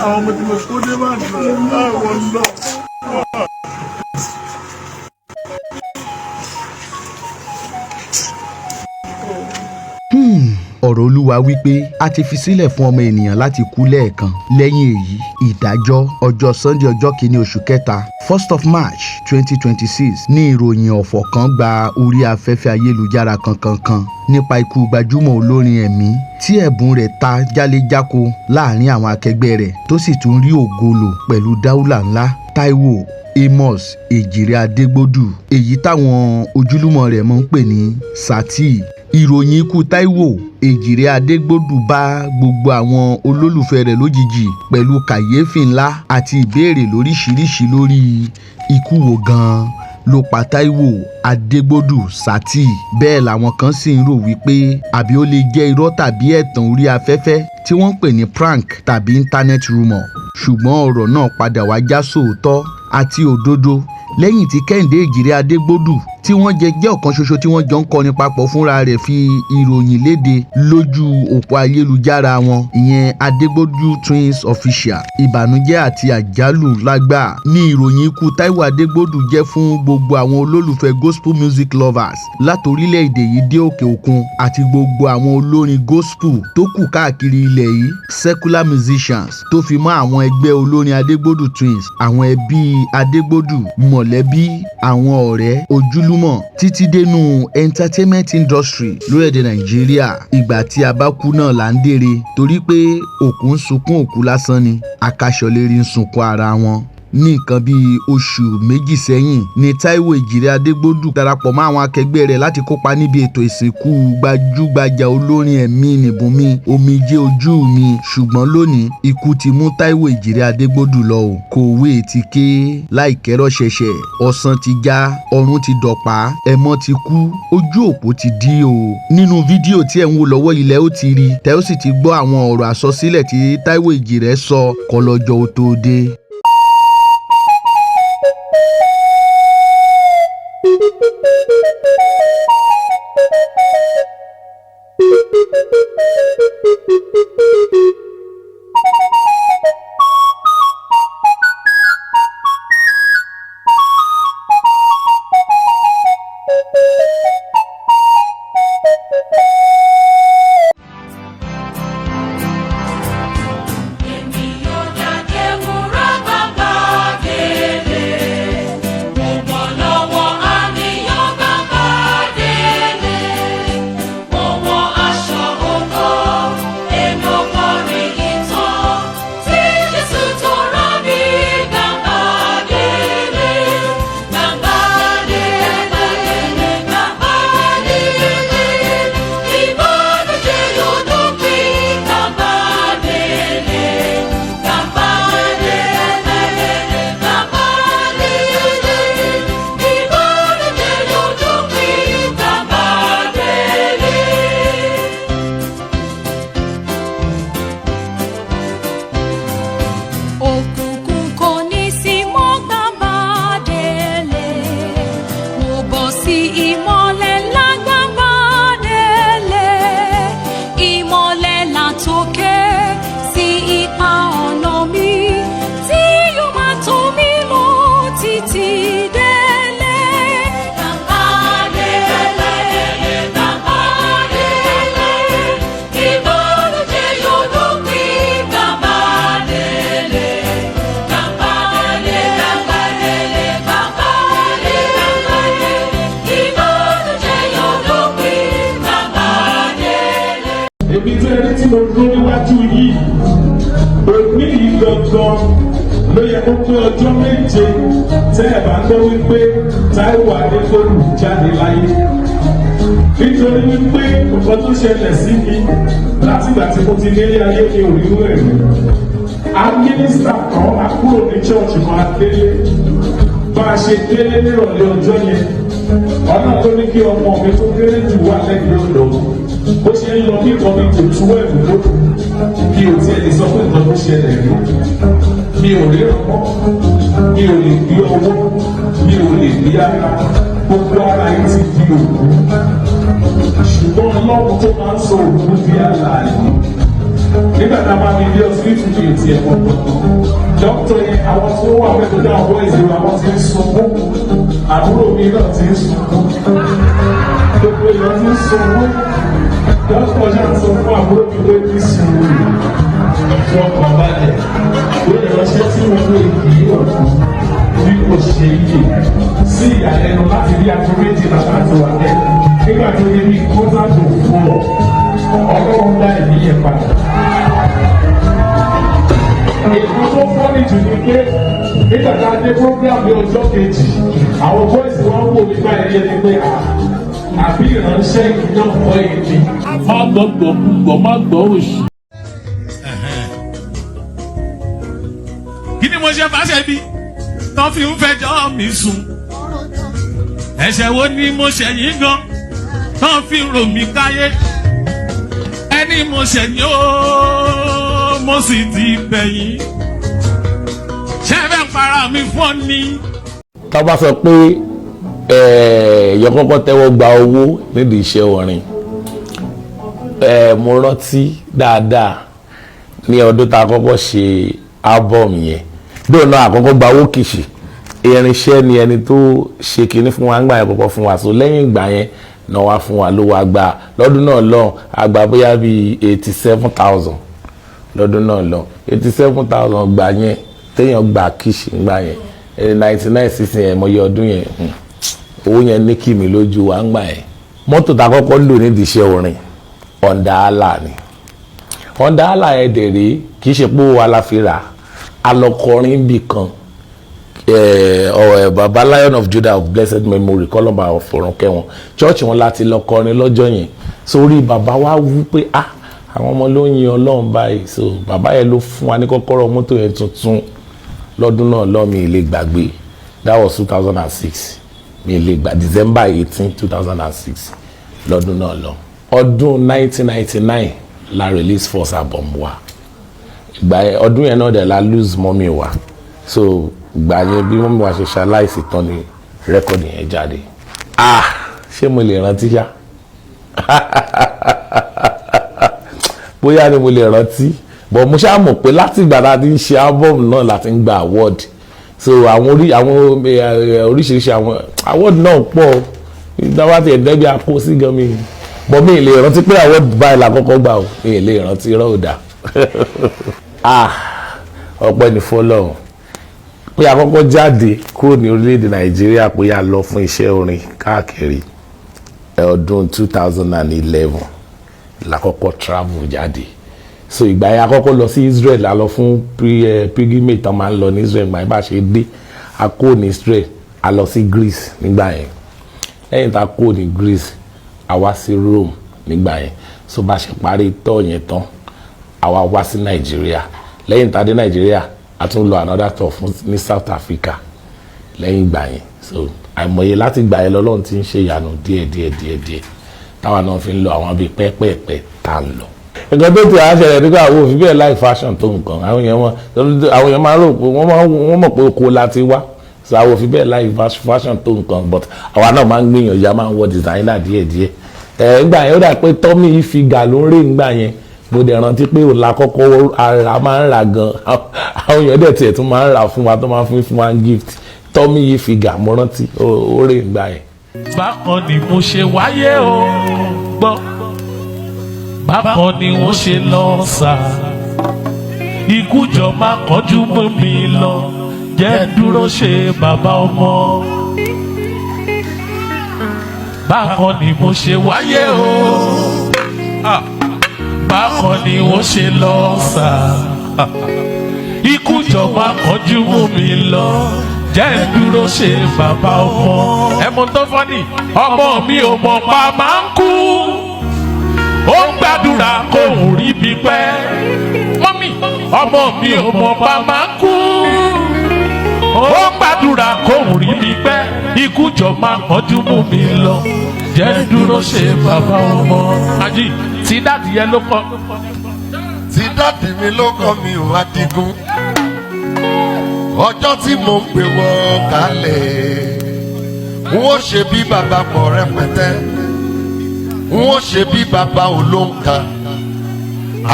Àwọn ọmọ tí mo kó dé bá dùn àwọn lọ. Ọ̀rọ̀ Olúwa wípé a ti fi sílẹ̀ fún ọmọ ènìyàn láti kú lẹ́ẹ̀kan, lẹ́yìn èyí ìdájọ́. Ọjọ́ Sunday, ọjọ́ kìíní oṣù kẹta, 1st of March 2026, ní ìròyìn ọ̀fọ̀ kan gba orí afẹ́fẹ́ ayélujára kankankan nípa ikú gbajúmọ̀ olórin ẹ̀mí tí ẹ̀bùn rẹ̀ ta jáléjáko láàrin àwọn akẹgbẹ́ rẹ̀, tó sì tún rí ògo lò pẹ̀lú dáúlà ńlá, Taiwo Amos Èjìrè Adégbòdù, èyí táwọn ojúlùmọ̀ rẹ̀ máa ń pè ní Sátì. Ìròyìn ikú Taiwo Èjìrè Adégbòdù bá gbogbo àwọn olólùfẹ́ rẹ̀ lójijì pẹ̀lú kàyéfì ńlá àti ìbéèrè lóríṣiríṣi lórí ikú wo gan-an ló pa Taiwo Adégbòdù Sátì. Bẹ́ẹ̀ làwọn kan sì ń rò wípé àbí ó lè jẹ́ irọ́ tàbí ẹ̀tàn orí afẹ́fẹ́ tí wọ́n ń pè ní prank tàbí internet rumour. Ṣùgbọ́n ọ̀rọ̀ náà padà wá já sóòótọ́ àti òdodo lẹ́yìn tí Kẹ́hìndé Èjìrè Adégbòdù, tí wọ́n jẹ jẹ́ ọ̀kan ṣoṣo tí wọ́n jọ ń kọrin papọ̀, fúnra rẹ̀ fi ìròyìn léde lójú òpó ayélujára wọn, ìyẹn Adégbòdù Twins Official. Ìbànújẹ́ àti àjálù lágbà ní ìròyìn ikú Taiwo Adégbòdù jẹ́ fún gbogbo àwọn olólùfẹ́ gospel music lovers látorílẹ̀-èdè yìí dé òkè òkun, àti gbogbo àwọn olórin gospel tó kù káàkiri ilẹ̀ yìí, secular musicians, tó fi mọ́ àwọn ẹgbẹ́ olórin Adégbòdù Twins, àwọn ẹbí Adégbòdù, mọ̀lẹ́bí, àwọn ọ̀rẹ́, ojúlùmọ̀, títí dénú entertainment industry lórílẹ̀‐èdè Nàìjíríà. Ìgbà tí a bá kú náà là ń dèrè, torí pé òkú ń sunkún òkú lásán ni, akáṣọlérí ń sunkún ara wọn. Ní nǹkan bíi oṣù 2 sẹ́yìn ní Taiwo Èjìrè Adégbòdù darapọ̀ mọ́ àwọn akẹgbẹ́ rẹ̀ láti kópa níbi ètò ìsìnkú gbajúgbajà olórin ẹ̀mí Nìbùnmi Omijé Ojú Mi. Ṣùgbọ́n lónìí, ikú ti mú Taiwo Èjìrè Adégbòdù lọ o. Kòwé ti ké láìkẹ́rọ̀ ṣẹ̀ṣẹ̀, ọ̀sán ti já, ọ̀run ti dọ̀pá, ẹ̀mọ́ ti kú, ojú òpó ti dí o. Nínú fídíò tí ẹ̀ ń wò lọ́wọ́ ilẹ̀ ó ti rí tẹ́ ó sì ti gbọ́ àwọn ọ̀rọ̀ àsọsílẹ̀ tí Taiwo Èjìrè sọ kọlọ́jọ́ ó tó dé. Èmi yóò jáde wúrà bàbá délé. Mo bọ̀ lọ́wọ́ àníyàn bàbá délé. Mo wọ aṣọ ògo, èmi ò kọrin ìtàn. Tí Jésù tó rán mi bàbá délé. Bàbá délé, bàbá délé. Ìbànújẹ́ yóò dópin bàbá délé. Bàbá délé, bàbá délé. Ìbànújẹ́ yóò dópin bàbá délé. Òkùnkùn kò ní sí mọ́ bàbá délé. Mo bọ̀ sí ìmọ́lẹ̀ ńlá bàbá délé. Ìmọ́lẹ̀ látòkè sí ipa ọ̀nà mi tí yóò máa tọ́ mi lọ títí délé. Bàbá délé, bàbá délé. Ìbànújẹ́ yóò dópin bàbá délé. Bàbá délé, bàbá délé, bàbá délé. Ìbànújẹ́ yóò dópin bàbá délé. Èmi tí ẹni tí mo dúró níwájú yìí, òní yìí gangan ló yẹ kó pé ọjọ́ 7 tẹ́ ẹ̀ bá gbọ́ wípé Táíwò Adégbòdù jáde láyé, nítorí wípé nǹkan tó ṣẹlẹ̀ sí mi látìgbà tí mo ti délé ayé mi ò rírú ẹ̀ rí. A mínísítà kan, a kúrò ní church kan, a délé. Bá a ṣe délé nírọ̀lẹ́ ọjọ́ yẹn, ọ̀nà tó ní kí ọmọ mi tó kéré jù wà lẹ́gbẹ̀ẹ́ ọ̀dọ̀, bó ṣe ń lọ bí nǹkan bíi tó 12 lóru, mi ò tiẹ̀ lè sọ pé nǹkan tó ṣẹlẹ̀ rí. Mi ò rí ọmọ, mi ò lè gbé ọwọ́, mi ò lè gbé ara, gbogbo ara yìí ti di òkú. Ó máa ń sọ òkú di àlàyé. Nígbà tá a máa fi dé hospital ní etí ẹ̀kọ́ dókítà yẹn, àwọn tí wọ́n wà pẹ̀lú àwọn boys yìí, àwọn tí ń sunkún, àbúrò mi náà ti ń sunkún, gbogbo èèyàn ti ń sunkún. Dókítà ṣáà ń sọ fún àbúrò mi pé kí sùúrù, fọkàn balẹ̀, pé ìránṣẹ́ tí mo gbé kì í òkú bí kò ṣe yíyè. Sí ìyàlẹ́nu, láti bí aago 12 láti wà bẹ́ẹ̀, nígbà tó yẹ bí 3:45, Ọlọ́run dá ẹ̀mí yẹn padà. Èkó tó funny jù ni pé nígbà tá a dé program ní ọjọ́ kejì, àwọn boys wọn wò mí báyìí yẹn ni pé àbí ìránṣẹ́ yìí náà kọ́ èmi. Má gbọ́ gbọ́ gbọ́, má gbọ́ òṣì. Kí ni mo ṣe fàṣẹ bí tán fi ń fẹjọ́ mi sùn? Ẹ̀ṣẹ̀ wo ni mo ṣẹ̀ yín gan tán fi ń rò mí káyé? Ẹni mo ṣẹ̀ yín ó, mo sì ti bẹ̀ yín. Ṣé ẹ fẹ́ para mi fún ọ ni? Tá a bá sọ pé èèyàn kọ́kọ́ tẹ́wọ́ gba owó nídìí iṣẹ́ orin, mo rántí dáadáa ní ọdún tá a kọ́kọ́ ṣe album yẹn. Dóò náà, àkọ́kọ́ gba owó kìsì, irinṣẹ́ ni ẹni tó ṣe kinní fún wa ń gbà yẹn kọ́kọ́ fún wa. So lẹ́yìn ìgbà yẹn náà wá fún wa ló wá gbà lọ́dún náà lọ́hùn, a gbà bóyá bíi 87,000 lọ́dún náà lọ. 87,000 gbà yẹn, téèyàn gbà kìsì gbà yẹn, 99 sísìn ẹ̀ mọ̀yẹ ọdún yẹn, owó yẹn ní kí mi lójú wa ń gbà yẹn. Mọ́tò tá a kọ́kọ́ lò nídìí iṣẹ́ orin, Honda Hala ni. Honda Hala yẹn dẹ̀ kì í ṣe pé wa la fi rà. A lọ kọrin bì kan, baba Lion of Judah of blessed memory, kọ́lọ́mà ọ̀fọ̀rùn kẹwọn, church wọn láti lọ kọrin lọ́jọ́ yẹn. Sórí bàbá wa wú pé, ah, àwọn ọmọ ló ń yin Ọlọ́run báyìí. So bàbá yẹn ló fún wa ní kọ́kọ́rọ́ mọ́tò yẹn tuntun lọ́dún náà lọ́. Mi lè gbàgbé, that was 2006. Mi lè gbà, December 18, 2006 lọ́dún náà lọ. Ọdún 1999 la release first album wa. Ìgbà yẹn, ọdún yẹn náà dẹ̀ la lose mummy wa. So ìgbà yẹn, bí mummy wa ṣe ṣaláìsí tán ni record yẹn jáde. Ah, ṣé mo lè rántí ṣá? Bóyá ni mo lè rántí, but mo ṣáà mọ̀ pé láti ìgbà tá a ti ń ṣe album náà la ti ń gba award. So àwọn orí àwọn oríṣiríṣi àwọn award náà pọ̀ ìdáwà tí ẹ̀dẹ́ bí a kó sí gan mi, but mi lè rántí pé award báyìí la kọ́kọ́ gbà o. Mi lè rántí, irọ́ ò dà. Ah, ọpẹ́ ní fọ́lọ́run pé a kọ́kọ́ jáde kúrò ní orílẹ̀-èdè Nàìjíríà, pé a lọ fún iṣẹ́ orin káàkiri. Ọdún 2011 la kọ́kọ́ travel jáde. So ìgbà yẹn, a kọ́kọ́ lọ sí Israel, a lọ fún pilgrimage tán máa ń lọ ní Israel. Ìgbà yẹn, bá a ṣe dé, a kó ní Israel, a lọ sí Greece nígbà yẹn. Lẹ́yìn tá a kó ní Greece, a wá sí Rome nígbà yẹn. So bá a ṣe parí tour yẹn tán, a wá wá sí Nàìjíríà. Lẹ́yìn tá a dé Nàìjíríà, a tún lọ another tour fún ní South Africa lẹ́yìn ìgbà yẹn. So àìmọye láti ìgbà yẹn lọ́lọ́run ti ń ṣe ìyanu díẹ̀ díẹ̀ díẹ̀ díẹ̀, táwa náà fi ń lọ àwọn bíi pẹ́ẹ́pẹ́ẹ́pẹ́ tá a ń lọ. Nǹkan tó ti à ń ṣẹlẹ̀ nígbà wo fi bẹ́ẹ̀ láì fashion tó nǹkan, àwọn èèyàn máa ń rò pé wọ́n mọ̀ pé oko la ti wá. So àwọn òfin bẹ́ẹ̀ láì fashion tó nǹkan, but àwa náà máa ń gbìyànjú, a máa ń wọ designer díẹ̀ díẹ̀. Ẹ̀ ńgbà yẹn, ó dà pé Tommy Hilfiger ló ń rè ńgbà yẹn. Mo dẹ̀ rántí pé òun la kọ́kọ́ ara máa ń rà gan. Àwọn èèyàn dẹ̀ tiẹ̀ tún máa ń rà fún wa, tó máa ń fún wa gift. Tommy Hilfiger, mo rántí ó rè ńgbà yẹn. Bákan ni mo ṣe wáyé o, gbọ́, bákan ni wọ́n ṣe lọ sà. Ikú jọ má kánjú mú mi lọ, jẹ́ dúró ṣe bàbá ọmọ. Bákan ni mo ṣe wáyé o. Ah, bákan ni wọ́n ṣe lọ sà. Ikú jọ má kánjú mú mi lọ, jẹ́ dúró ṣe bàbá ọmọ. Ẹ̀mú tó funny, ọmọ mi ò mọ̀ pa máa ń kú, ó ń gbàdúrà kóun rí bí pẹ́. Mummy, ọmọ mi ò mọ̀ pa máa ń kú, ó ń gbàdúrà kóun rí bí pẹ́. Ikú jọ máa kánjú mú mi lọ, jẹ́ dúró ṣe bàbá ọmọ. Ají tí daddy yẹn ló kọ́. Tí daddy mi ló kọ́ mi ò, Adigun. Ọjọ́ tí mo ń pè wọ́n kalẹ̀, n ó ṣe bí bàbá pọ̀ rẹpẹtẹ, n N ó ṣe bí bàbá olóǹkà,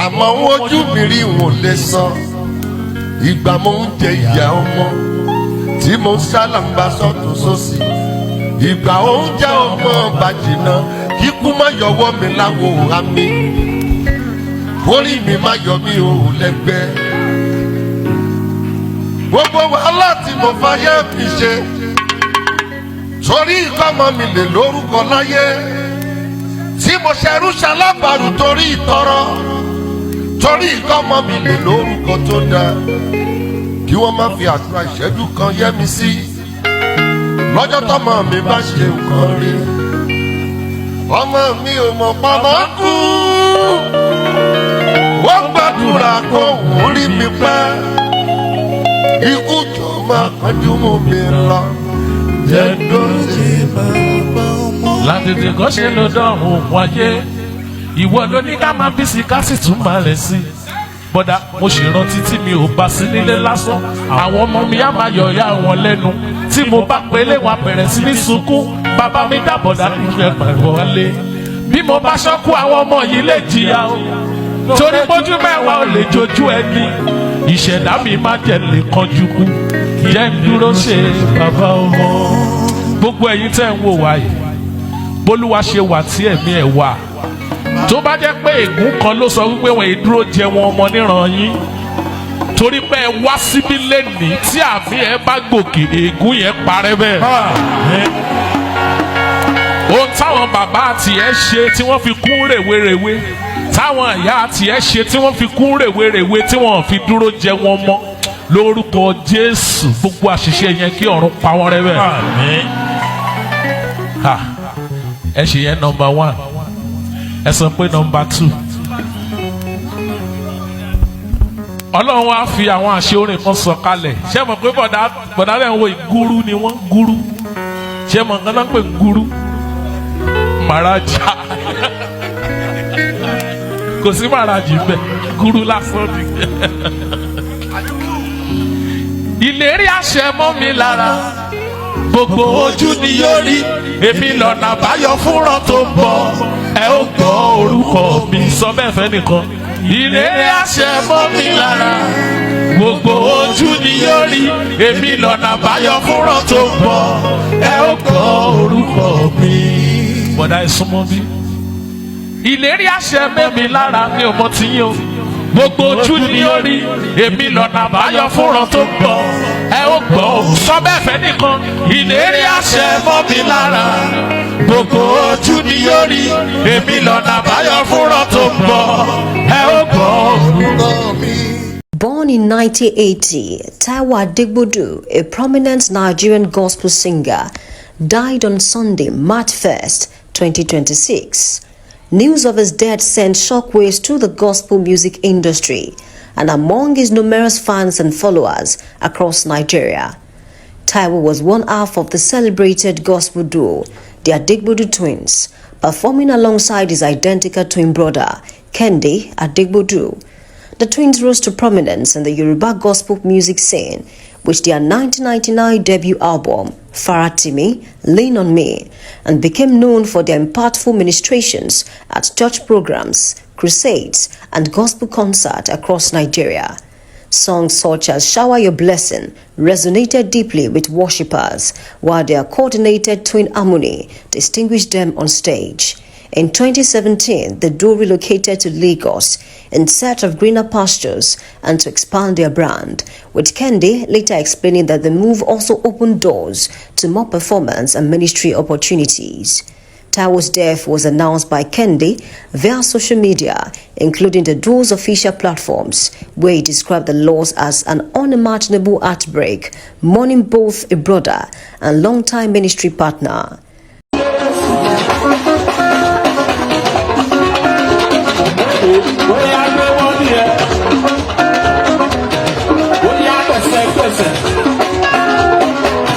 àmọ́ n ojú mi rí n ò lè sọ. Ìgbà mo ń jẹ ìyá ọmọ tí mo ń sálàmbá sọ́tún sósì, ìgbà oúnjẹ ọmọ bàjìnà, kíkú má yọwọ́ mi láwo àmì, orí mi má yọ mí ò lẹ́gbẹ́. Gbogbo wàhálà tí mo fàyè mi ṣe torí ìkọ́mọ mi lè lórúkọ láyé, tí mo ṣẹrú ṣalábàrù torí ìtọrọ, torí ìkọ́mọ mi lè lórúkọ tó dáa, kí wọ́n má fi àdúrà ìṣẹ́jú kan yẹ́ mi sí lọ́jọ́ tọ́mọ mi bá ṣe nǹkan rí. Ọmọ mi ò mọ̀ pamọ́ kú, wọ́n gbàdúrà kó òun rí mi pẹ́. Ikú jọ máa kánjú mú mi lọ, jẹ́ dọ́sí bàbá ọmọ. Látètè kọ́ ṣe ló dọ̀rùn òun ayé, ìwọ ló ní ká máa bí sí, ká sì tún máa rẹ̀ sí. Bọ́dà, mo sì rántí tí mi ò bá sí nílé lásán, àwọn ọmọ mi á máa yọ̀ọ̀yà wọn lẹ́nu. Tí mo bá pélé, wọn á bẹ̀rẹ̀ sí ní sunkún. Bàbá mi dábọ̀dá kí n fẹ́ pẹ̀lú wálé. Bí mo bá ṣọ́kú, àwọn ọmọ yìí lè jìyà o, torí pójú mẹ́wàá ò lè jojú ẹni. Ìṣẹ̀dá mi má jẹ́ lè kanjú kú, jẹ́ ń dúró ṣe bàbá ọmọ. Gbogbo ẹ̀yin tẹ́ ń wò wáyé, bólúwa ṣe wà tí ẹ̀mí ẹ̀ wà, tó bá jẹ́ pé ègún kan ló sọ wípé wọ́n ìdúró jẹ wọn ọmọ níran yín, torí pé ẹ wá síbí lẹ́nìí, tí àmì ẹ bá gòkè, ègún yẹn parẹ́ bẹ́ẹ̀. Ohun táwọn bàbá àti ẹ ṣe tí wọ́n fi kún rèwerèwe, táwọn ìyá àti ẹ ṣe tí wọ́n fi kún rèwerèwe, tí wọ́n fi dúró jẹ wọn mọ́, lórúkọ Jésù, gbogbo àṣìṣe yẹn, kí ọ̀run pa wọ́n rẹ́ bẹ́ẹ̀. Ha, ẹ ṣe yẹn number one. Ẹ sọ pé number two, Ọlọ́run á fi àwọn àṣẹ orin kan sọ kalẹ̀. Ṣé mọ̀ pé bọ̀dá bọ̀dá rẹ̀ ń wo gúrú ni wọ́n, gúrú? Ṣé mọ̀ nǹkan náà ń pè gúrú? Màrájà kò sí, màrájì bẹ́ẹ̀, gúrú lásán ni. Ìlérí àṣẹ mọ́ mi lára, gbogbo ojú ni yóò rí, èmi lọ́nà àbáyọ fúnra tó ń bọ̀, ẹ ó gbọ́ orúkọ mi. Sọ bẹ́ẹ̀ fẹ́ nìkan. Ìlérí àṣẹ mọ́ mi lára, gbogbo ojú ni yóò rí, èmi lọ́nà àbáyọ fúnra tó ń bọ̀, ẹ ó gbọ́ orúkọ mi. Bọ̀dá, ẹ súnmọ́ bí. Ìlérí àṣẹ mọ́ mi lára, mi ò mọ tiyín o. Gbogbo ojú ni yóò rí, èmi lọ́nà àbáyọ fúnra tó ń bọ̀, ẹ ó gbọ́. Sọ bẹ́ẹ̀ fẹ́ nìkan. Ìlérí àṣẹ mọ́ mi lára, gbogbo ojú ni yóò rí, èmi lọ́nà àbáyọ fúnra tó ń bọ̀, ẹ ó gbọ́ orúkọ mi. Born in 1980, Taiwo Adegbodu, a prominent Nigerian gospel singer, died on Sunday, March 1st, 2026. News of his death sent shockwaves through the gospel music industry and among his numerous fans and followers across Nigeria. Taiwo was one half of the celebrated gospel duo, the Adegbodu Twins, performing alongside his identical twin brother, Kehinde Adegbodu. The twins rose to prominence in the Yoruba gospel music scene with their 1999 debut album, Faratimi, Lean on Me, and became known for their impactful ministrations at church programs, crusades, and gospel concerts across Nigeria. Songs such as Shower Your Blessing resonated deeply with worshippers, while their coordinated twin harmony distinguished them on stage. In 2017, the duo relocated to Lagos in search of greener pastures and to expand their brand, with Kehinde later explaining that the move also opened doors to more performance and ministry opportunities. Taiwo's death was announced by Kehinde via social media, including the duo's official platforms, where he described the loss as an unimaginable heartbreak, mourning both a brother and longtime ministry partner. Bóyá gbé wọ́n ní ẹ, bóyá pẹ̀sẹ̀pẹ̀sẹ̀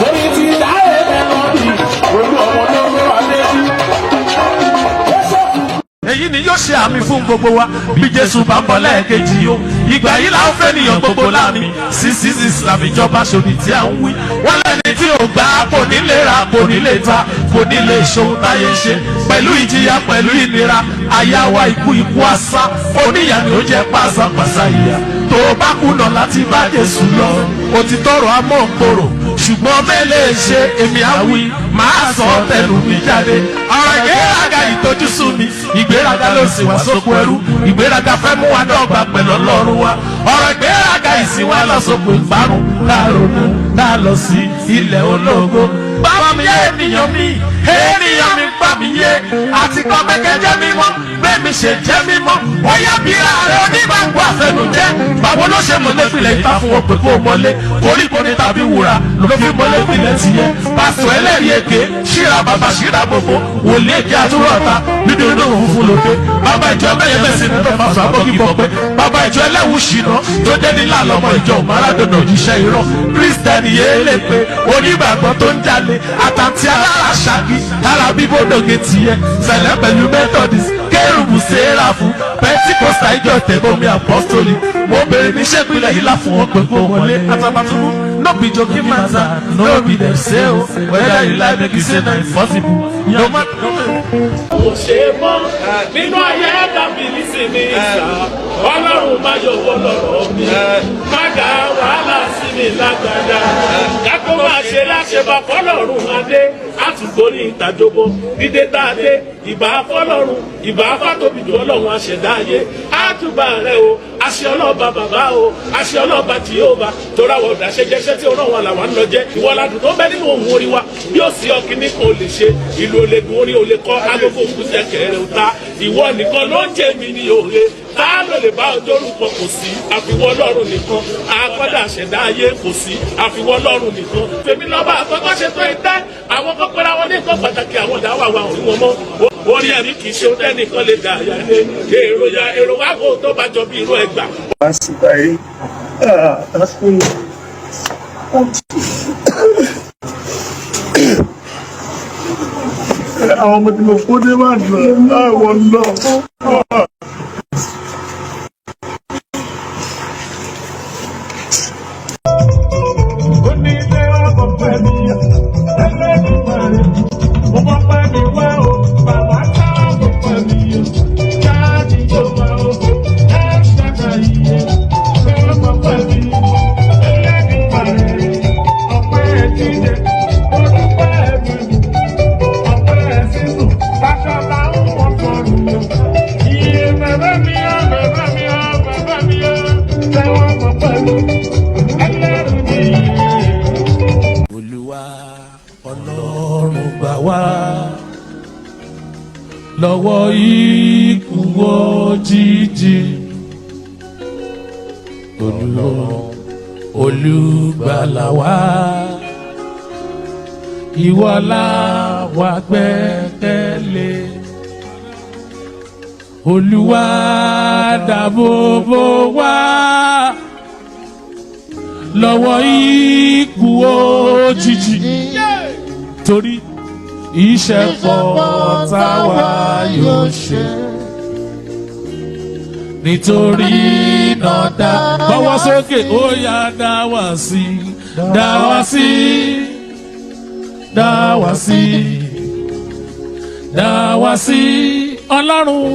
lórí ti dá ẹ̀ lọ́bì, olú ọmọ ló gbé wa létí. Èyí Èyí ni yóò ṣe àmì fún gbogbo wa bí Jésù bá ń bọ̀ lẹ́ẹ̀kejì o. Ìgbà yìí là ń fẹ́ nìyàn gbogbo láàmì. 666 làmì ìjọba ṣòdì tí a ń wí. Wọ́n lẹ́ni tí ò gbà kò ní lè ra, kò ní lè ta, kò ní lè ṣohun táyé ṣe. Pẹ̀lú ìjìyà, pẹ̀lú ìnira, àyà wa ikú ikú asá. Oníyà ni ó jẹ́ pàṣàpàṣà ìyà. Tó o bá kùnà láti bá Jésù lọ, òtítọ́rọ̀ amóhùnkorò, ṣùgbọ́n mẹ́lẹ̀ ṣe èmi àwí máa sọ tẹnu mi jáde. Ọ̀rọ̀ ìgbéraga ìtọ́jú mi, ìgbéraga ló sì wá sóko ẹrú, ìgbéraga fẹ́ mú wa dọ́gba pẹ̀lú Ọlọ́run wa. Ọ̀rọ̀ ìgbéraga ìsìn wa lọ sóko ìparun, láàrúnú náà lọ sí ilẹ̀ ológo. Bá mi yé ènìyàn mi, ènìyàn mi, gbà mí yé, àti kọ́ pẹ́kẹ́ jẹ́ mímọ́ bẹ́ẹ̀ mi ṣe jẹ́ mímọ́. Ó yá bí ààrẹ onígbàgbọ́ àfẹnujẹ́, báwo ló ṣe mọ̀lẹ́pìlẹ̀ ìta fún wọn pé kó mọ́lé koríko ní tàbí wúrà ló fi mọ́lẹ́pìlẹ̀ tiẹ̀? Pásítọ̀ ẹlẹ́rìí èké, ṣíra bàbá ṣíra gbogbo, wòlíì èké àtúrọ̀ta nínú inú funfun lòdì, bàbá ìjọ mẹ́yẹ mẹ́sìn ní tó fà sàbọ̀ kí bọ̀ pé bàbá ìjọ ẹlẹ́wù ṣìnà tó jẹ́ nílà lọ́mọ ìjọ maradona, òjíṣẹ́ irọ́ kírísítẹ́nì yéé lè pé onígbàgbọ́ tó ń jalè àtàntí alára ṣáàkì tára bíbódòge tiẹ̀ sẹ̀lẹ̀ pẹ̀lú Methodist, kérubù, sèérafu, Pentikosta, ìjọ tẹ̀bọmi apostoli. Mo bèrè ní sẹ́pìlẹ̀ yìí láfún wọn pé kó wọlé. Àtàbàtúbú no be joking matter, no be dem say o, whether you like make you say na impossible, no matter. Kò ṣe mọ́ nínú ayé dábìlì sí mi ìsà. Ọlọ́run má yọwọ́ lọ́rọ̀ mi, má dá wàhálà sí mi lágbàdá. Kákó máa ṣe láṣẹbà fọlọ́run adé àtúgbórí ìtàjọbọ dídé tá a dé. Ìbà fọlọ́run, ìbà fàtóbi jù, Ọlọ́run àṣẹdá ayé, àtúbà rẹ o. Àṣẹ ọlọ́ba bàbá o, àṣẹ ọlọ́ba jìhóba, torí àwọn ọ̀dàṣẹ́jẹsẹ́ tí ọlọ́run àlàwà ń lọ jẹ́. Ìwọ ládùn tó bẹ nínú òun orí wa. Bí ó sì ọkìnní kan ò lè ṣe, ìlú ò lè dùn, orí ò lè kọ́, agogo òkúṣẹ́ kẹrẹ ò ta. Ìwọ nìkan ló ń jẹ́ mi ní òye. Tá ló lè bá ọjọ́ orúkọ? Kò sí, àfiwọ́ Ọlọ́run nìkan. Akọ́dà ṣẹ̀dá ayé, kò sí, àfiwọ́ Ọlọ́run nìkan. Fèmí lọ́ba àkọ́kọ́ ṣe tó itẹ́. Àwọn kan pẹ́ra wọn ní nǹkan pàtàkì, àwọn ìdá wà wà òrí wọn mọ́. Orí ẹ̀mí kì í ṣe ohun tẹ́nìkan lè dà yà lé èrò ya èrò wá kó tó bá jọ bí irú ẹgbà. Wá sí báyìí. Ah, àwọn ọmọ tí mo kó dé máa lọ láwọn lọ. Ó ní ilé ọkọ̀ pẹ̀lú ẹlẹ́dùnmarè, mo mọ̀ pé mi wá o, bàbá sáàbò pẹ̀lú káàdì yóò wá o, ẹ ṣàkà iye ọkọ̀ pẹ̀lú ẹlẹ́dùnmarè, ọpẹ́ jíjẹ, mo dúpẹ́ mímu, ọpẹ́ sísun, bàtà làwọn wọ̀ sọ̀rọ̀ iye bàbá mi ọ́, bàbá mi ọ́, bàbá mi ọ́, tẹ́wọ́ mọ̀ pẹ̀lú ẹlẹ́rù nìyí. Olúwa Ọlọ́run, gbà wá lọ́wọ́ ikú òjijì. Olúwa Olùgbàlà wa, ìwọ la wá gbẹ́kẹ̀lé. Olúwa, dáàbò bò wá lọ́wọ́ ikú òjijì, torí iṣẹ́ pọ̀ táwa yóò ṣe. Nítorí náà dá bọ́wọ́ sókè, ó yá, dá wá sí, dá wá sí, dá wá sí, dá wá sí, Ọlọ́run,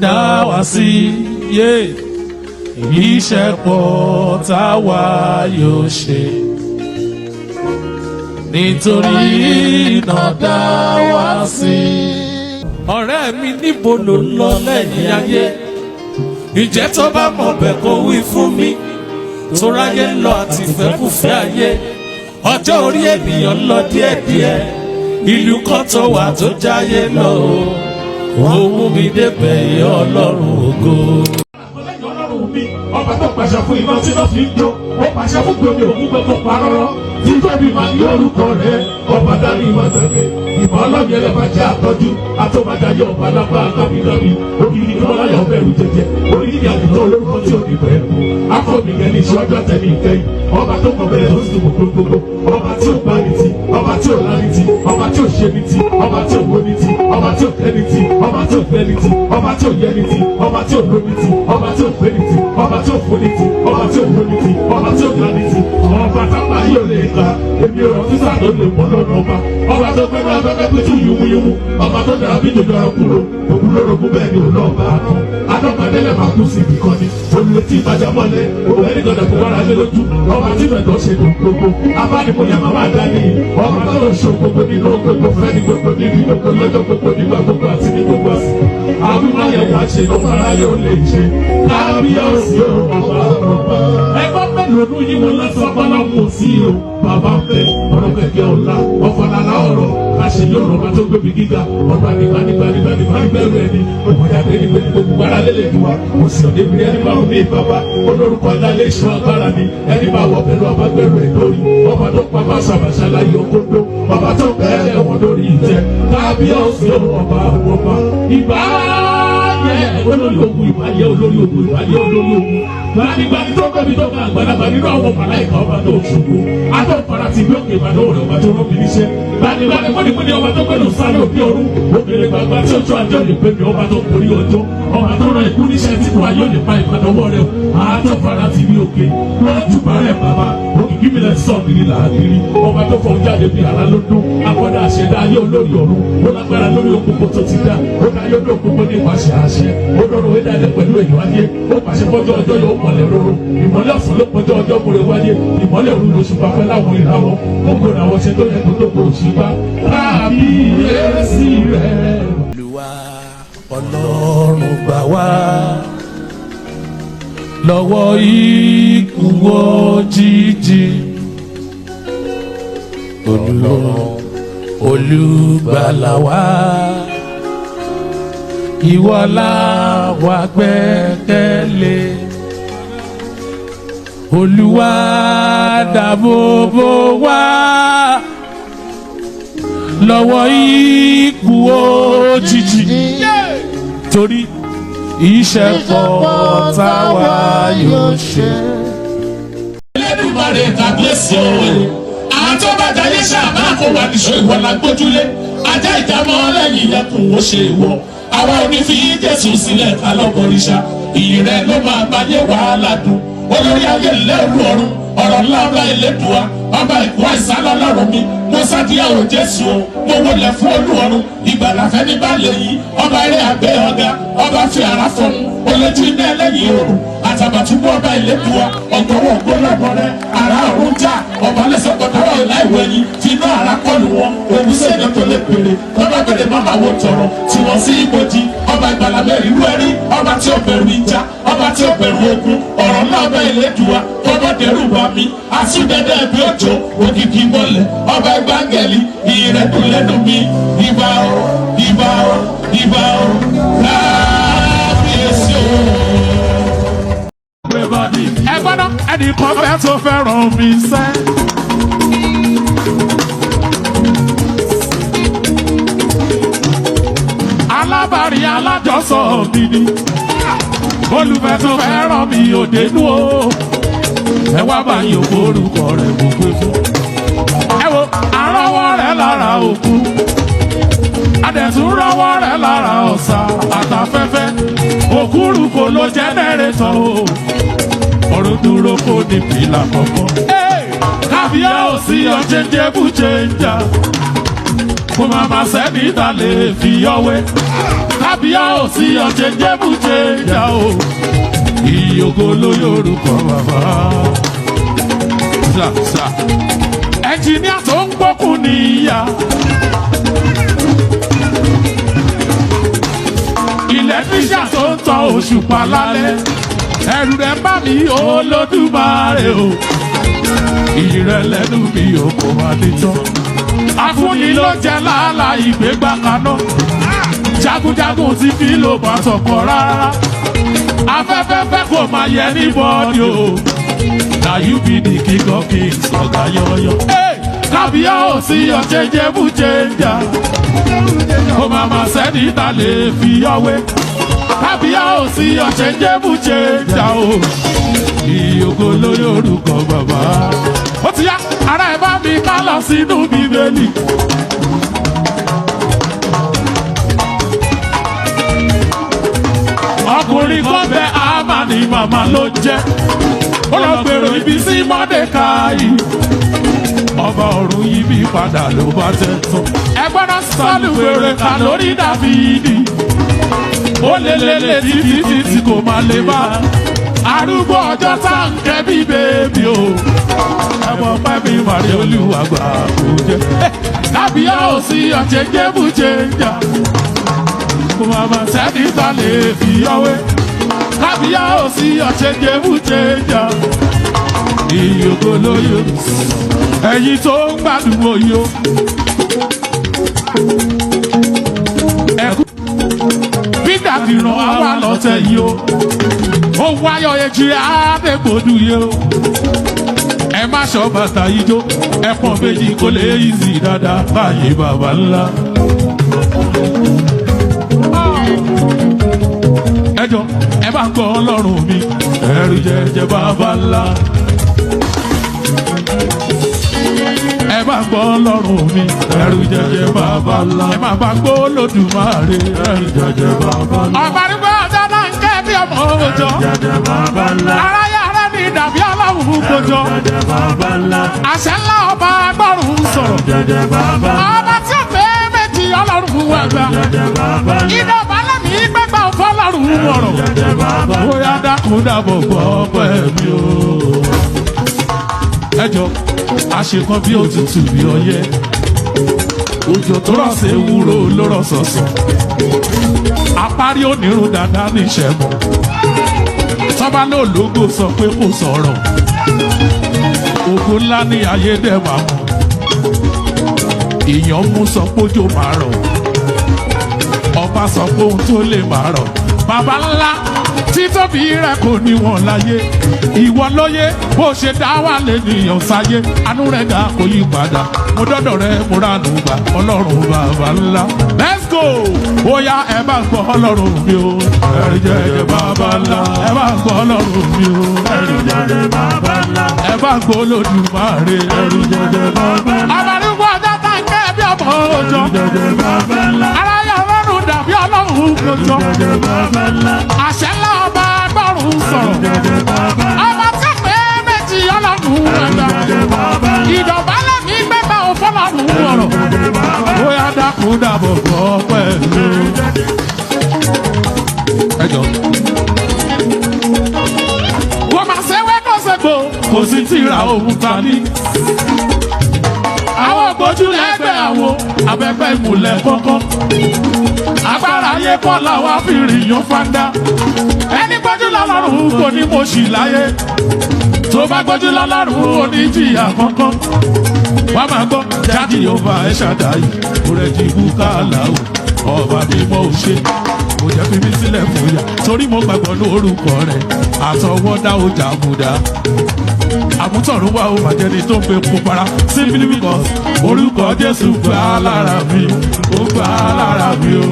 dá wá sí yé. Iṣẹ́ pọ̀ táwa yóò ṣe, nítorí náà dá wá sí. Ọ̀rẹ́ mi, níbo ló ń lọ lẹ́yìn ayé? Ìjẹ́ tó bá mọ̀ bẹ́ẹ̀ kó wí fún mi. Toráyé ń lọ àti ìfẹ́kùfẹ́ ayé, ọjọ́ orí ènìyàn ń lọ díẹ̀díẹ̀. Ìlú kan tó wà tó jáyé lọ o, ó mú mi débẹ̀ yẹ, Ọlọ́run ògo. Ọlọ́run mi, ọba tó pàṣẹ fún iná tí náà fi ń jó, ó pàṣẹ fún gbòmí òkú pé kó parọ́rọ́. Títóbi máa ní orúkọ rẹ, ọba dání ìwà tẹ̀lé. Ìmọ̀ ọlọ́run yẹn lọ́ba jẹ́ àtọ́jú. Atọ́bàjáyé ọba lápá kábíkábí. Ògidì kí wọ́n láyọ̀ bẹ̀rù jẹjẹ. Orílẹ̀ àdìtọ́ olórúkọ tí ò ní bẹ̀rẹ̀ kú. Afọ́bìnrin ní ìṣíwájú àtẹ̀lé ìkẹyìn. Ọba tó kọ bẹ̀rẹ̀ tó sì mọ̀ gbogbogbò. Ọba tí ò bá ní ti, ọba tí ò lá ní ti, ọba tí ò ṣe ní ti, ọba tí ò wó ní ti, ọba tí ò kẹ́ ní ti, ọba tí ò fẹ́ ní ti, ọba tí ò yẹ ní ti, ọba tí ò ló ní ti, ọba tí ò fẹ́ ní ti, ọba tí ò fún ní ti, ọba tí ò ló ní ti, ọba tí ò gbà ní ti. Ọba tápá yóò lè ka, èmi ò rántí sáà tó lè mọ́ lọ́nà ọba. Ọba tó fẹ́ máa fẹ́fẹ́ pé tún yumuyumu, ọba tó dára bí jòjò ara kúrò, òkú lórogún bẹ́ẹ̀ ni òun náà bá a kán. Adọ́gbadélẹ̀ máa kú sí ibì kan ni, olùlétí ìtajà mọ́lẹ̀, òun ẹni gbọ́dọ̀ kó wára lé lójú, ọba tí fẹ̀tọ́ ṣe dùn gbogbo, abánimúyẹ máa máa dá ní, ọba tó ń ṣe gbogbo nínú gbogbo fẹ́ni gbogbo níbi gbogbo lọ́jọ́ gbogbo nígbà gbogbo àti ní gbogbo àsìkò. Àwímáyẹ̀ wá ṣe ló fara yóò lè ṣe, kábíyèsí o, ọba ọba. Ẹgbọ́n mélòó nú yín mo lọ́sọ̀ bọ́lá mú sí o, bàbá ń bẹ, ọ̀rọ̀ kẹ̀kẹ́ ọ̀la, ọ̀fọ̀lálá ọ̀rọ̀, àṣẹ yóò rọ̀bà tó gbébi gíga, ọba nígbà nígbà nígbà nígbà nígbẹ̀rù ẹni, òmòdàgbé nígbè ní gbogbo ara lélẹ̀ dùn wa, kò sí ọ̀dẹ́ bí ẹni máa ń ní bàbá, olórúkọ ńlá lè ṣọ́ agbára ni, ẹni máa wọ̀ pẹ̀lú abagbẹ̀rù ẹ̀ lórí, ọba tó pa bàṣàbàṣà láyé òkòdó, ọba tó bẹ́ẹ̀ wọ́n lórí ìtẹ́, kábíyèsí ọba ọba, ìbá yẹ olórí ogun, ìbá yẹ olórí ogun, ìbá yẹ olórí ogun, gbanigbani tó gbẹbi tó ga àgbàlagbà nínú àwọn màláìka ọba tó ṣubú, atọ́fara ti bí òkè ìbàdàn òrè ọba tó rọ́bì níṣẹ́, gbanigbani pọ́nipọ́ni ọba tó gbẹ́nu sáré òbí ọ̀run, òkèlè gbangba tí ojú àjọ lè pè mí, ọba tó borí ọjọ́, ọba tó rán ikú níṣẹ́ tí kò ayọ̀ lè pa ìbàdàn ọwọ́ rẹ̀, atọ́fara ti bí òkè lọ́jùbà rẹ̀ bàbá, òkìkí mi lẹ sọ kiri làákiri, ọba tó fọ jáde bí ara ló dún, akọ́dà àṣẹdá ayé olórí ọ̀run, ó lágbára lórí òkùnkùn tó ti dá, ó dá yóò dé òkùnkùn ní ìpàṣẹ àṣẹ, ó dọ́rọ̀ ó dálé pẹ̀lú èèyàn ayé, ó pàṣẹ fọ́jọ́ ọjọ́ yóò mọ̀lẹ̀ róró, ìmọ̀lẹ̀ ọ̀sán ló pọ̀jọ́ ọjọ́ múre wáyé, ìmọ̀lẹ̀ òru lóṣù pàpẹ́ láwọn ìràwọ̀, gbogbo ìràwọ̀ ṣe tó yẹ kó tó kó oṣù bá, kábíyèsí rẹ̀. Olúwa Ọlọ́run gbà wá lọ́wọ́ ikú òjijì, Olúwa Olùgbàlà wá, ìwọ la wá gbẹ́kẹ̀lé, Olúwa dáàbò bò wá lọ́wọ́ ikú òjijì, torí iṣẹ́ pọ̀ táwa yóò ṣe. Ẹlẹ́dùmarè kàbíyèsí òwe àtọ́bàjáyé ṣàbá kò wà níṣó ìwọ la gbójúlé, ajá ìjàmọ́ lẹ́yìn ilẹ̀kùn ó ṣe ìwọ, àwa ò ní fi Jésù sílẹ̀ ká lọ́bọ̀rìṣà, ìyìn rẹ ló máa báyé wàhálà dùn, olórí ayé lẹ́rù ọ̀run, ọ̀rọ̀ ńlá ọba ìlédùá, ọba ìkú àìsàn lọ́lọ́run mi, mo sádìá ò Jésù o, mo wọlé fún olú ọ̀run, ìgbàlàfẹ́ ní balẹ̀ yìí, ọba eré àgbẹ̀ ọ̀gá, ọba fi ara fọ̀hún, olójú iná ẹlẹ́yìn òrùn, àtàbàtúbú ọba ìlédùá, ọ̀gbọ̀wọ̀ ògbólọ́gbọ̀ rẹ, àrà ọ̀run já, ọba lẹ́sẹ̀ gbọ̀dọ̀rọ̀ ìláìwẹ̀ yìí, fi iná àrà kọlù wọn, òun sẹ́yìn tó lè pèrè, tọ́ba pèrè má máa wo tọrọ, tí wọ́n sí ibojì, ọba ìgbàlà mẹ́rin rú ẹrí, ọba tí ó bẹ̀rù ìjà, ọba tí ó bẹ̀rù ogun, ọ̀rọ̀ ńlá ọba ìlédùá, tọ́bọ̀ dẹrù bá mi, asúdẹ́dẹ́ ẹbí òjò, òkìkí mọ́lẹ̀, ọba ìgbàngẹ̀lì, ìrẹ́dùn lẹ́nu mi, ìbà o, ìbà o, ìbà o, kábíyèsí o. Ẹ gbọ́dọ̀ ẹnìkan fẹ́ tó fẹ́ràn mi sẹ́. Alábàárín alájọsọ mi ni olùfẹ́ tó fẹ́ràn mi ò dénú o. Ẹ wá bá yòókù orúkọ rẹ̀ mú pé fún. Ẹ wo àrọ́wọ́ rẹ̀ lára òkú. Adẹ̀tún rọ́wọ́ rẹ̀ lára ọ̀sà àtàfẹ́fẹ́. Òkúrú kò ló jẹ́nẹ́rẹ́tọ̀ o. Ọ̀run dúró kò ní pìlà kọ̀ọ̀kan. Kábíyá ò sí ọ̀jẹ̀jẹ̀ bùjẹ̀ ń jà. Kò má má sẹ́ni ta lè fi ọwé. Kábíyá ò sí ọ̀jẹ̀jẹ̀ bùjẹ̀ ń jà o. Ìyókò ló yorùkọ bàbá. Sà sà. Ẹnjìníà tó ń gbókùn níyà. Ilẹ̀tíṣà tó ń tan òṣùpá lálẹ́. Ẹ̀rù rẹ̀ bá mi Olódùmarè o. Ìrẹ̀lẹ́nu mi ò kò wá ní tán. Afúnni ló jẹ làálàá ìgbégbá kaná. Jagunjagun ti fi ló bá tọkọ rárá. Afẹ́fẹ́fẹ́ kò máa yẹ ní bọ́ọ̀dì o. Na you be the king of kings, ọ̀gá yọ̀yọ̀. Kábíyèsí unchangeable changer. Kò má má sẹ́ni ta lè fi ọwé. Kábíyèsí unchangeable changer o. Ìyókò lórí orúkọ bàbá. Ó ti yá, ara ẹ̀ bá mi ká lọ sínú Bíbélì. Ọkùnrin kan bẹ, Àmàní màmá ló jẹ́. Ó lọ gbèrò ibi sí Mọ́dékáì. Ọba ọ̀run yí bí padà ló bá tẹ̀ tán. Ẹgbọ́n náà, sálù wèrè ká lórí Dàbídì. Ó lé lélẹ̀ títí títí, kò má lè bá. Arúgbó ọjọ́ tá ń kẹ́ bí baby o. Ẹ̀mọ́ pẹ́ mi màrí, olúwa gbà kó jẹ́. Kábíyèsí unchangeable changer, kò má má sẹ́ni tá lè fi ọwé. Kábíyèsí unchangeable changer, ìyókò lóyò. Ẹ̀yin tó ń gbádùn òyò. Ẹ̀kú Peter ti ràn wá wá lọ́tẹ̀ yìí o. Ó wáyọ̀ èjì àdégbòdù yìí o. Ẹ má ṣọ bàtà ijó, ẹ pọ̀ méjì kó lè easy dáadáa báyìí bàbá ńlá. Ẹ jọ, ẹ bá ń gbọ́ ọlọ́run mi, ẹ̀rù jẹjẹ bàbá ńlá. Ẹ bá gbọ́ ọlọ́run mi, ẹ̀rù jẹjẹ bàbá ńlá. Ẹ má bá gbọ́ Olódùmarè, ẹ̀rù jẹjẹ bàbá ńlá. Ọba nígbà ọjọ́ náà ń kẹ́ bí ọmọ òjò. Jẹjẹ bàbá ńlá. Aráyé ará ní dàbí ọlọ́run kojọ. Jẹjẹ bàbá ńlá. Àṣẹ ńlá ọba agbọ́rùn sọ̀rọ̀. Jẹjẹ bàbá ńlá. Ọba tí ó fẹ́ méjì, ọlọ́run wà gbà. Jẹjẹ bàbá ńlá. Iná balẹ̀ mi gbẹ́gbà fọlọ́run wọ̀rọ̀. Jẹjẹ bàbá ńlá. Bóyá dákun dábọ̀ gbọ́ pẹ́ mi o. Ẹ jọ, àṣekàn bí òtútù bí ọyẹ́. Òjò tó rọ̀ sí ewúro ló rọ̀ sọ̀sọ̀. Apárí onírun dáadáa ní ìṣẹ̀mọ̀. Tọ́ba náà lógo sọ pé kò sọ̀rọ̀. Ògo ńlá ní ayé dẹ̀ máa mọ̀. Ìyàn mú sọ pójò máa rọ̀. Ọba sọ pé ohun tó lè máa rọ̀. Bàbá ńlá, títóbi rẹ̀ kò ní wọn láyé. Ìwọ lóye bó ṣe dá wà lẹ́nìyàn sáyé. Anú rẹ̀ dá kò yí padà. Mo dọ́dọ̀ rẹ̀, mo ránú gbà, ọlọ́run bàbá ńlá. Let's go! Bóyá ẹ bá gbọ́ ọlọ́run mi o. Ẹ̀rí jẹ́jẹ́ bàbá ńlá. Ẹ bá gbọ́ ọlọ́run mi o. Ẹ̀rù jẹjẹ bàbá ńlá. Ẹ bá gbọ́ Olódùmarè. Ẹ̀rù jẹjẹ bàbá ńlá. Àbàrúgbó ọjọ́ tá ń kẹ́ bí ọmọ òjò. Jẹjẹ bàbá ńlá. Aráyé ọlọ́run dàbí ọlọ́run lójó. Jẹjẹ bàbá ńlá. Àṣẹ ńlá ọba agbọ́rùn sọ̀rọ̀. Jẹjẹ bàbá ńlá. Ọba tí pé méjì, ọlọ́run ẹ̀dá. Jẹjẹ bàbá ńlá. Ìdọ̀bálẹ̀ mi gbẹ́gbẹ́ òfọlọ́run wọ̀rọ̀. Jẹjẹ bàbá ńlá. Bóyá dákun dàbọ̀ gbọ́ pẹ̀lú. Ẹ jọ. Wọ́n máa ṣe wẹ́kọ̀ ṣègbò, kò sí tíra òun ta ní. Àwọn ògbójú lẹ́gbẹ̀ẹ́ àwọn abẹ́pẹ́ ìmùlẹ̀ kọ́kọ́. Agbára ayé kọ́ làwọn àfihàn yan fanda. Ẹni gbójú lọ́lọ́run kò ní mo ṣì láyé. Tó bá gbójú lọ́lọ́run, ò ní jìyà kankan. Wọ́n máa gbọ́ jáde yóò ẹ ṣàdáyé. Òrẹ́jì búkálà o, ọba mímọ́ ò ṣe. Kò jẹ́ fi mí sílẹ̀ fún yà. Torí mo gbàgbọ́ lórúkọ rẹ̀. Àtọwọ́dá ọjà múdà àmútọ̀run wá ó màjẹni tó ń pe pupa simply because orúkọ Jésù gbà á lára mi, ó gbà á lára mi o.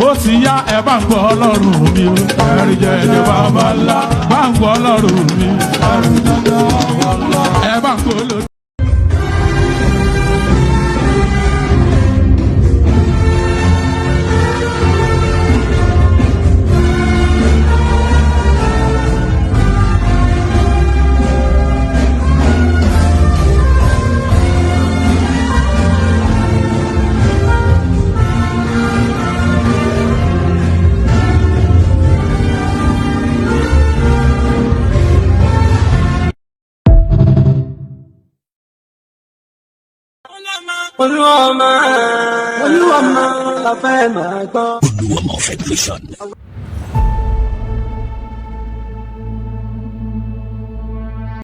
Ó ti yá, ẹ bá ń gbọ́ ọlọ́run mi o, ẹ̀rí jẹ́jẹ́ bàbá ńlá, bá ń gbọ́ ọlọ́run mi, ẹ bá ń gbọ́ olódò. Olúwa máa, Olúwa máa la fẹ́ máa gbọ́. Olúọmọ Federation.